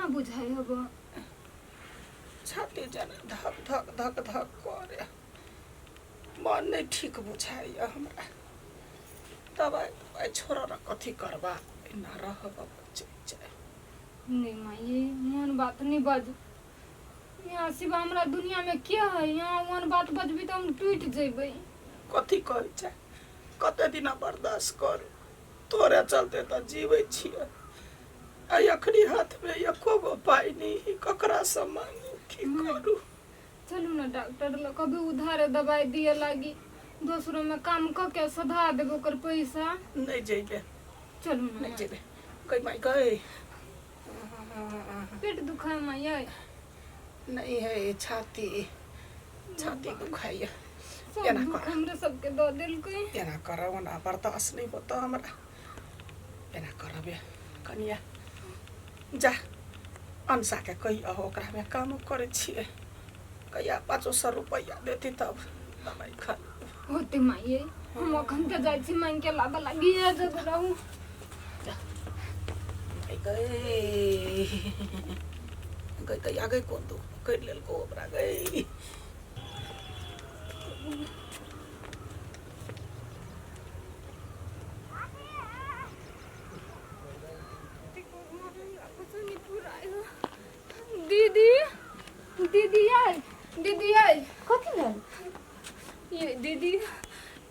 केना बुझाइ हब छाती जेना धक धक धक धक करे मन नहि ठीक बुझाइए हमरा दबाइ दबाइ छोड़ ने कथी करबा एना रहब अपन चलि जाय नहि माई मोन बात नहि बाजू यहाँ सिवा हमरा दुनिया में के है यहाँ ओहन बात बजबी तऽ हम टूटि जेबै कथी कहै छै कते दिना बर्दाश्त करू तोरे चलते तऽ जीबै छियै आ एखनी हाथमे एको गो पाइ नहि ककरासँ मांगू की करू चलू ने डॉक्टर लग कभी उधारे दवाई दिए लागी दोसरो में काम कऽ के सधा देबै ओकर पैसा नहि जइबे चलू ने नहि जइबे गई माइ गई पेट दुखाय माई नहीं है छाती छाती दुखाइए सब एना दुख कर हमरे सबके दऽ देलकै एना कर ओना बर्दाश्त नहीं होता हमरा एना करबे कनिया जा अनसाके कहिया ओकरामे काम करै छियै कहिया 500 रुपैआ देती तब दबाइ खा होते माई हम अखन के जाइ छी मांग के लाबऽ लागी जब रहू गई गई कहिया गई कोन दुख पकड़ि लेलको ओकरा गई दीदी दीदी आई दीदी आई कथी भेल ये दीदी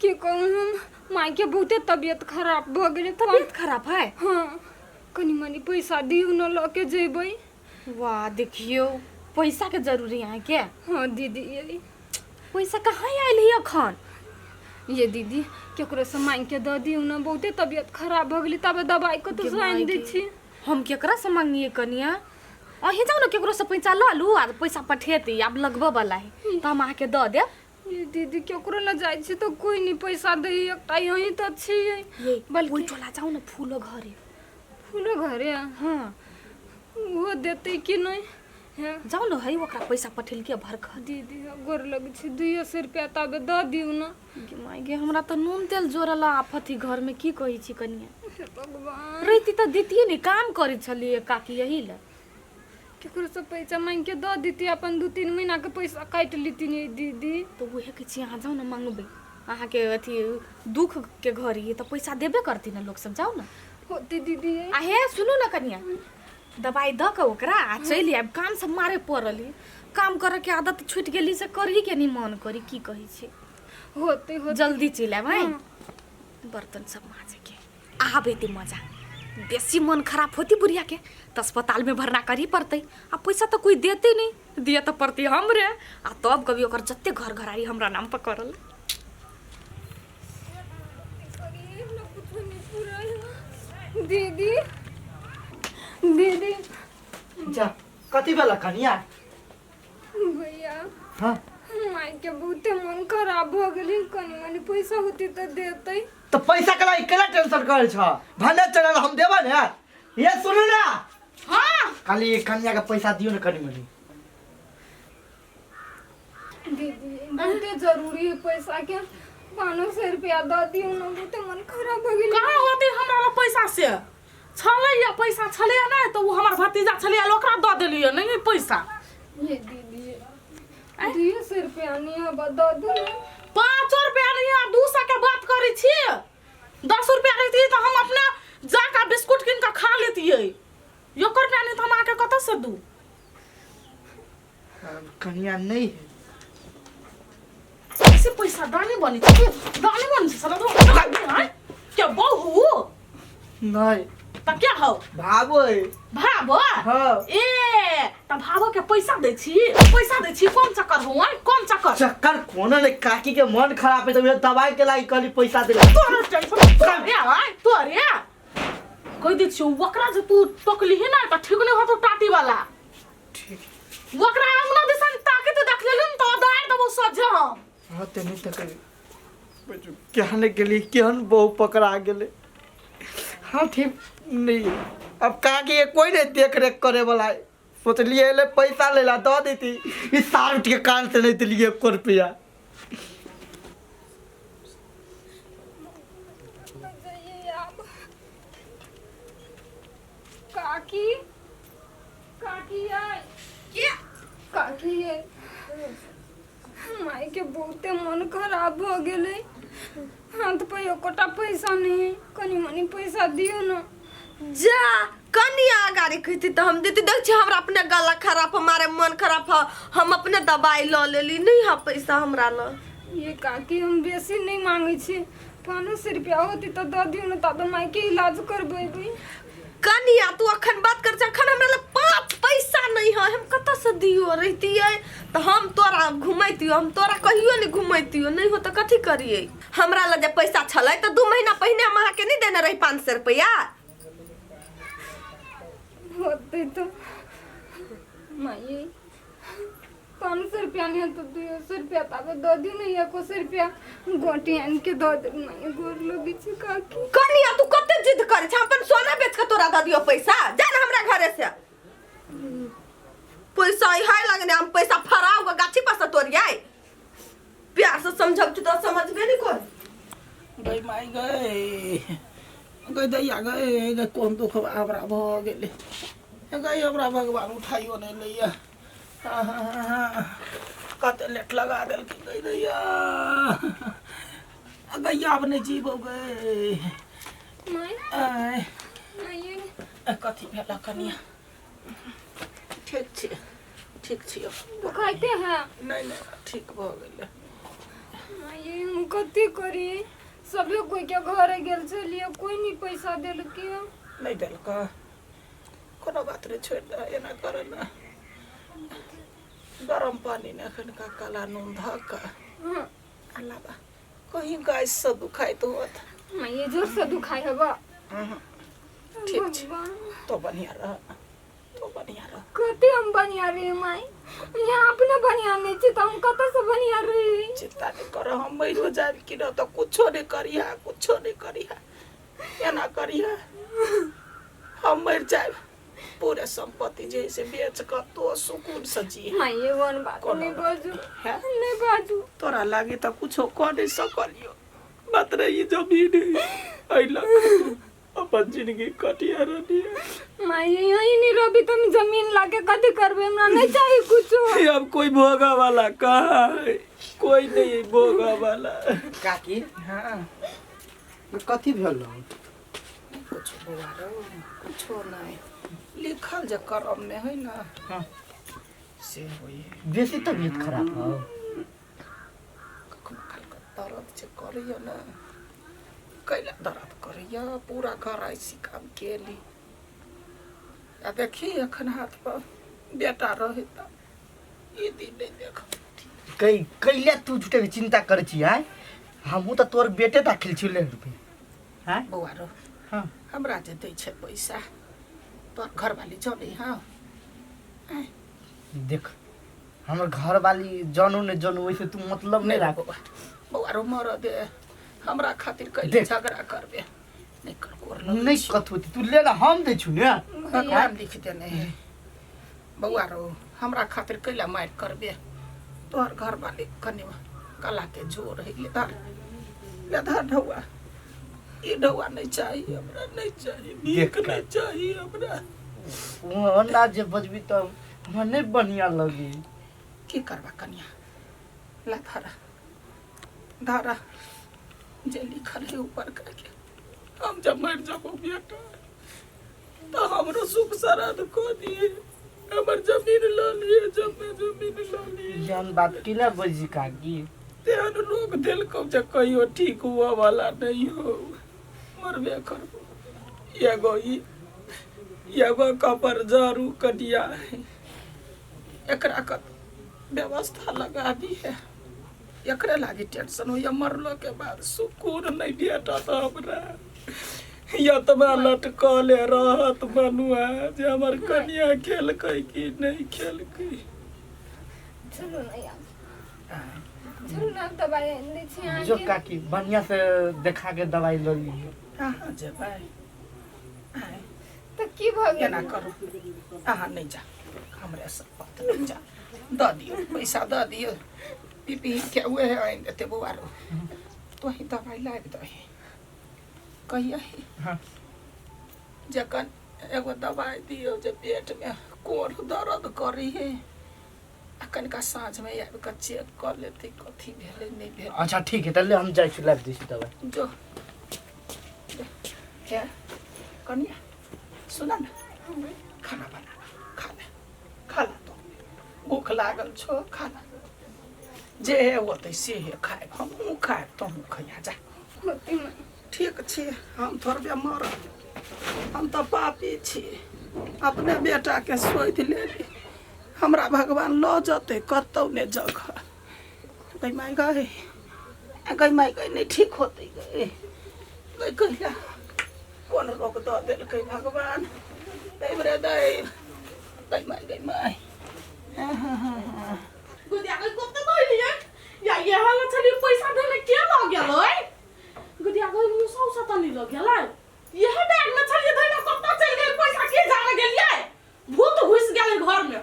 की कहूँ हम माय के बहुते तबियत खराब भऽ गेलै तबियत खराब है हाँ कनी मनी पैसा दियौ न लऽ के जेबै वाह देखियौ पैसा के जरूरी अहाँके हाँ दीदी ये पैसा कहाँ आयल ही अखन ये दीदी केकरो से मांग के दऽ दियौ ने बहुते तबियत खराब भऽ गेलै तबे दबाइ कतौ से आनि दै छी हम केकरा से मांगिए कनिया अहीं जाउ ने केकरो से पैसा लऽ लू आ पैसा पठेती आब लगबऽ वाला है तऽ हम अहाँके दऽ देब ये दीदी केकरो लग जाइ छी तऽ कोइ नहि पैसा दै एकटा यहीं तऽ छियै ये बल्कि ओहि टोला जाउ ने फूलो घरे फूलो घरे हाँ ओहो देतै कि नहि हे जाउ ने है ओकरा पैसा पठेलकै भरखर दीदी गोर लगै छी 200 रुपया ताबे दऽ दियौ ने गे माय गे हमरा तऽ नून तेल जोड़ल आफत ही घरमे की कहै छी कनिया हे भगवान रहिती तऽ दितियै ने काम करै छलियै काकी यही लए केकरो से पैसा मांगि के दऽ दिती अपन 2-3 महीना के पैसा काटि लितिन ये दीदी तऽ उहे कहै छी अहाँ जाउ ने मंगबै अहाँके अथी दुखके घड़ी है तऽ पैसा देबे करती ने लोक सब जाउ ने होती दीदी आ हे सुनू ने कनिया दबाइ दऽ कऽ ओकरा आ चलि आयब काम सब मारे पड़ल है काम करऽ के आदत छूटि गेली से करही के नहि मन करी की कहै छी होते होते जल्दी चलि आयब आँय बर्तन सब माजे के आब एते मजा बेसी मन खराब होती बुढ़िया के तऽ अस्पताल में भरना करही पड़तै आ पैसा तऽ कोई देते नहीं दिए तऽ पड़ती हमरे आ तब कभी ओकर जते घर घरारी हमरा नाम पर करल दीदी दीदी जा कथी भेल कनिया भैया हाँ माय के बहुते मन खराब भऽ गेलै कनी मनी पैसा होती तऽ देतै तऽ पैसा के लागि केना टेंशन करै छ भने चलल हम देबऽ ने ये सुनू ना हाँ खाली कनिया के पैसा दियौ ने कनी मनी दीदी बहुते जरूरी है पैसा के 500 रुपया दऽ दियौ ने बहुते मन खराब भऽ गेलै कहाँ होतै हमरा लग पैसा से छलैया पैसा छलैया नहि तऽ ओ हमर भतीजा छलैया ओकरा दऽ देलियै नहि पैसा ये दीदी 200 रुपया नहीं है दऽ दू ने 5 रुपया नहीं है 200 के बात करै छी 10 रुपया रहितियै तऽ हम अपने जाकऽ बिस्कुट कीन कऽ खा लेतियै एको रुपया नहीं तऽ हम अहाँके कतऽ से दू कनिया नहीं है ऐसे पैसा दानी बनी छै दानी बनी छै साला तो आँय? क्या बहू नहीं त क्या हो भाबो है भाबो हाँ। ए त भाबो के पैसा दै छी पैसा दै छी कोन चक्कर हो आँय? कोन चक्कर चक्कर कोनो नहीं काकी के मन खराब है तो उहे दवाई के लागि कहली पैसा दे तोहर टेंशन तोहरे आँय तोहरे कहि दै छियौ ओकरा जे तू टोकलिही ने त ठीक नहि होतौ टाटी वाला ठीक ओकरा अंगना दिसन ताकत देख लेलु ने तऽ दार देबो सोझे हम हाँ ते नहीं तक बच्चू केहन गेली केहन बहु पकड़ा गेले हाँ ठीक नहीं अब काकी के कोई नहीं देख रेख करे वाला है सोचलिए ले पैसा ले ला दऽ देती इस साल उठ के कान से नहीं दिलिए एको रुपया जाइए आप काकी के बहुते मन खराब भऽ गेलै। हाथ पर एकोटा पैसा नहीं है, कनी मनी पैसा दियौ ने। जा कनिया अगाड़ी कहती तऽ हम देती। देख छी हमरा अपने गला खराब है, मारे मन खराब है, हम अपने दवाई लऽ लेली, नहीं है पैसा हमरा लग। ये काकी हम बेसी नहीं मांगे छी, 500 रुपया होती तऽ दऽ दियौ ने, तब मायके इलाज करबेबै। कनिया तू अखन बात कर, अखन हमरा लग 5 पैसा नहीं है, हम कतऽ से दियो? रहतियै तऽ हम तोरा घुमैतियो, हम तोरा कहियो नहीं घुमैतियो। नहीं हो तऽ कथी करियै? हमरा लग जे पैसा छलै तऽ 2 महीना पहिने हम अहाँके नहीं देने रही 500 रुपया। होते तो माई 500 रुपया नहीं तो 200 रुपया तब दऽ दियौ ने, 100 रुपया गोटी आनि के दऽ देब माई, गोर लगै छी काकी। कनिया तू कते जिद करै छ, हम अपन सोना बेच के तोरा दऽ दियो पैसा? जा ना हमरा घरे से, पैसा है लगने हम पैसा फराउ के गाछी पर से तोड़ियै। प्यार से समझब छी तो समझबे नहीं कर। गई माई गई, गई दैया गई, गई कोन दुख हमरा भऽ गेलै गई, हमरा भगवान उठाइयो नहि लैया। कते लेट लगा देलकै गई दैया, गई आब नहि जीबौ गई। माई आय माई कथी भेल कनिया? ठीक छी, ठीक छी। दुखाइते है? नहि नहि, ठीक भऽ गेलै। माई हम कथी करी, सभे कोई के घरे गेल छलियै, कोई नहीं पैसा देलकै। नहि देलक? कोनो बात नहि, छोड़ि दे, एना कर ने, गरम पानी ने एखन का काला नून धऽ कऽ हाँ अलावा कहीं गैस से दुखाइत होत। माई जोर से दुखाइ हबा। ठीक छै, तो बढ़िया रह, तो बढ़िया रह। कते हम बढ़िया रही माई, यहाँ अपने बढ़िया नहीं छी तऽ हम कतऽ से बढ़िया रही? चिंता नहीं कर, हम मरियो जायब कि न तऽ कुछो नहीं करिहा, कुछो नहीं करिहा, एना करिहा, हम मरि जायब, पूरे संपत्ति जे से बेच कऽ तो सुकून से जी। माई एगो बात कोनो नहीं बात बाजू, हैं? नहीं बाजू। तोरा लागे तऽ कुछो कऽ नहीं सकलियो, मात्र ई जमीन एहि लग अपन जिंदगी कटिया रहलियै। माई यही नहीं रहबी तऽ हम जमीन लाके कथी करबै, हमरा नहीं चाही कुछो। अब कोई भोगा वाला कहाँ है? कोई नहीं है भोगा वाला। काकी हाँ कथी भेल? कुछो बौआ रौ, कुछो नहीं, लिखल जे करम में है ना। हाँ। से होई है। बेसी तबियत खराब हो? कखनो काल के दर्द जे करैया ना, कैला दर्द करैया, पूरा घर ऐसी काम केली। आ देखी एखन हाथ पर बेटा रहे तऽ ई दिन नहीं देख। कै कैला तू झूठे के चिंता करै छी? आय हमहूँ तऽ तोर बेटे दाखिल छी ले रुपये। हाँ बौआ रौ, हाँ हमरा जे दै छै पैसा तोहर घरवाली जनै हँ? देख हमर घरवाली जानू ने जानू, वैसे तू मतलब नहीं राख। बौआ, बौआ रौ मर दे, हमरा खातिर कैले देख। झगड़ा करबे नहीं कर, गोर लगै नहीं छी। कथू होती, तू ले ना, हम दै छु ने। भगवान लिख देने है। बौआ रौ हमरा खातिर कैला मारि करबे? तोहर घरवाली कनि कला के जोर है। ले धर, ले धर ढौआ, ई ढौआ नहीं चाहिए हमरा, नहीं चाहिए भीख, देख। नहीं चाहिए हमरा। ओना जे बजबी तऽ हमरा नहीं बढ़िया लगी। की करबा कनिया, ला धरा धरा, जे लिखल है ऊपर करके। हम जब मर जाबो बेटा तो हमरो सुख श्राद्ध कऽ दिए, हमर जमीन लऽ लिए, जब जमीन लऽ लिए। जहन बात किला बजी काकी? तेहन रोग देलकौ जे कहियो ठीक हुआ वाला नहीं हो, मरबे करबो। एगो ई एगो कपर जरू कटिया एकरा क व्यवस्था लगा दी है, एकरे लागी टेंशन होइया। मरलो के बाद सुकून नहीं भेटत हमरा, यतबा लटकले रहत मनुआ जे हमर कनिया खेलकै कि नहीं खेलकै। चलू ने यार, चलू ने, आब दवाई आनि दै छी जो अहाँके। काकी बढ़िया से देखा के दवाई लऽ लिहे। अहाँ जेबै? आँय? तऽ की भऽ गेल? एना करू, अहाँ नहि जा, हमरे शपथ नहि जा, दऽ दियौ पैसा, दऽ दियौ। पीपी के उहे आनि देतै। बौआ रौ, तोही दवाइ लाबि दही, कहियही। हाँ। जखन एगो दवाइ दियौ जे पेटमे कोढ़ दर्द करी है आ कनिका साँझमे आबि कऽ चेक कऽ लेतै कथी भेलै नहि भेलै। अच्छा ठीक है, तले हम जाइ छी, लाबि दै छी दवाइ। जो हे कनिया, सुन ने, खाना बना, खा ले, खा ले, तो भूख लागल छौ, खा ले। जे हे होतै से हे खायब, हमहूँ खायब, तोहूँ खैया जा। होतै माई। ठीक छी, हम थोड़बे मरब, हम तऽ पापी छी, अपने बेटाके सोधि लेली, हमरा भगवान लऽ जतै कतहु ने जगह। गै माय गै, गै माय गै, नहि ठीक होतै गै, गै कहिया कोन रोग दऽ देलकै भगवान, दैव रे दैव, गै माय गै माय। गुदिया गई कत धइलियै या ये हाल छली पैसा धने के लऽ गेलै? गुदिया गई मुसा उसा त नहीं लऽ गेलै? यह बैग में छलियै धइले, कत चलि गेल पैसा के जाने गेलियै? भूत घुसि गेलै घर में।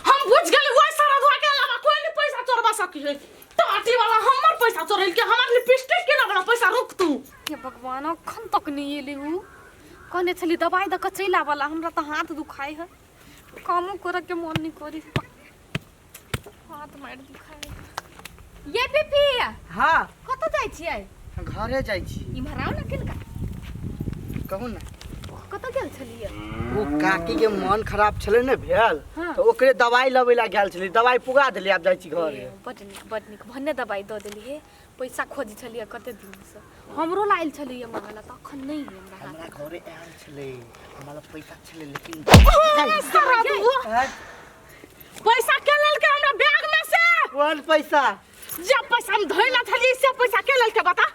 हम बुझ गेली ओहि सरधुआ के अलावा कोई नहीं पैसा चोरबा सकी है। टाटी वाला हमर पैसा चोरेल के, हमर लिपस्टिक किने वाला पैसा। रुक तू। हे भगवान, अखन तक नहि एलै उ। कहने छली दवाइ दऽ कऽ चलि आबऽ ला, हमरा तऽ हाथ दुखाइ है, कामो करऽ के मन नहि करै, हाथ मारि दुखाइ है। ये पीपी। हाँ। कतऽ जाइ छियै? घरे जाइ छी। इम्हर आउ ने किनका। कहू ने। कतऽ गेल छलियै? ओ काकी के मन खराब छलै ने भेल। हाँ। तऽ ओकरे दवाइ लबै ला गेल छलै, दवाइ पुगा देलियै, आब जाइ छी घरे। ए, बड नीक, बड नीक, भन्ने दवाइ दऽ देलियै। पैसा खोजै छलियै कते दिनसँ, हमरो लायल छलैए मांगऽ ला, तऽ अखन नहि है हमरा हाथ। हमरा घरे आयल छलै, हमरा लग पैसा छलै लेकिन सरधुआ पैसा के लेलकै हमरा बैग में से? कोन पैसा? जे पैसा हम धइले छलियै से पैसा के लेलकै बता।